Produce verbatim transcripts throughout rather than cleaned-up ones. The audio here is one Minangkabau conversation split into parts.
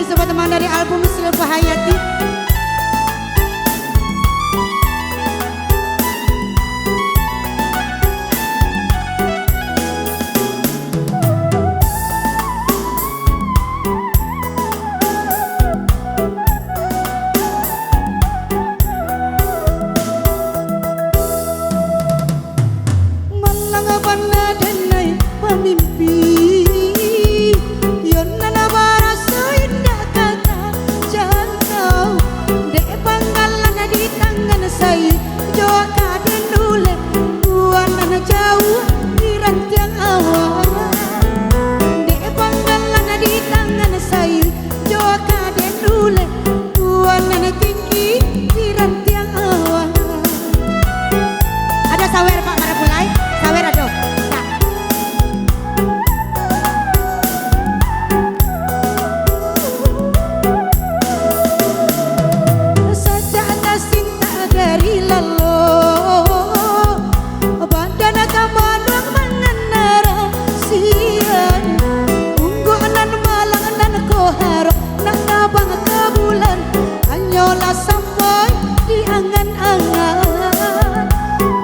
Sebuah teman dari album Silva Hayati. Malang bana den ai pamimpi, yo nan baraso indak ka tajangkau. Dek panggalan di tangan sai, jo ka den ulek, buah nan jauah di rantiang awan. Dek panggalan di tangan sai, jo ka den ulek, buah nan tinggi di rantiang awan. Ado sawer, Pak, marapulai? Sawer ado? Nah. Sajak tasintak dari lalo, badan ka maluang manganara sian. Ungguak nan malang nan ko harok, nak tabang ka bulan, hanyolah sampai di angan-angan.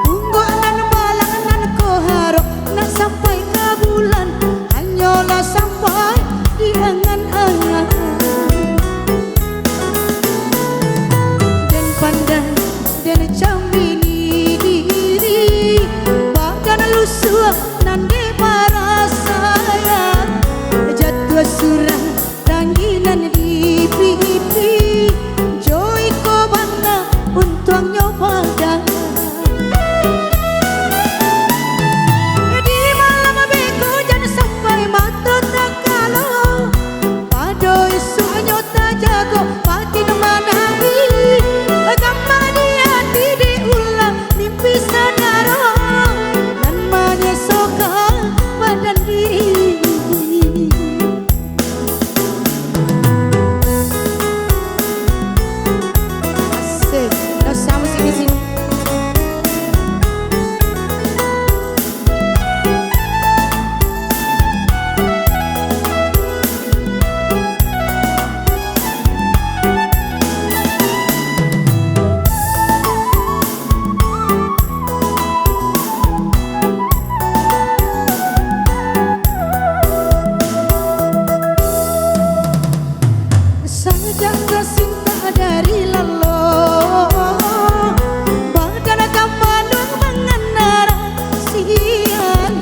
Ungguak nan malang nan ko harok, nak sampai ka bulan, hanyolah sampai di angan-angan. Den pandang, den camini diri, badan lusuah nan dek parasaian, jatuah surang tanginan di pipi, jo iko bana untuangnyo padan. Di malam beko jan sampai mato takalo, pado isuaknyo tajago, batin manangih, gamang di ati diulang, mimpi sadaro, nan manyesokan badan diri. Asik. Dah sama sini-sini. Sajak tasintak dari lalo, badan ka maluang manganara sian.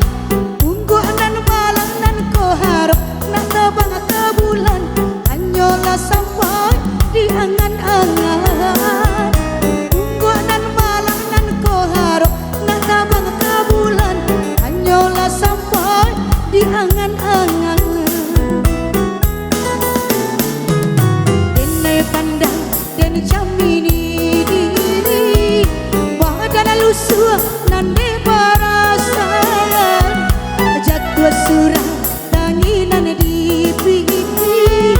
Ungguak nan malang nan ko harok, nak tabang ka bulan, hanyolah sampai di angan-angan. Ungguak nan malang nan ko harok, nak tabang ka bulan, hanyolah sampai di angan-angan. Den pandang, den camini diri, badan lusuah nan dek parasaian, jatuah surang tanginan di pipi,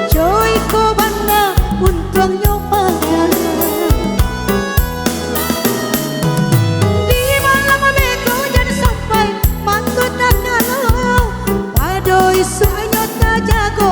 jo iko bana untuangnyo padan. Di malam beko jan sampai mato takalo, pado isuaknyo tajago,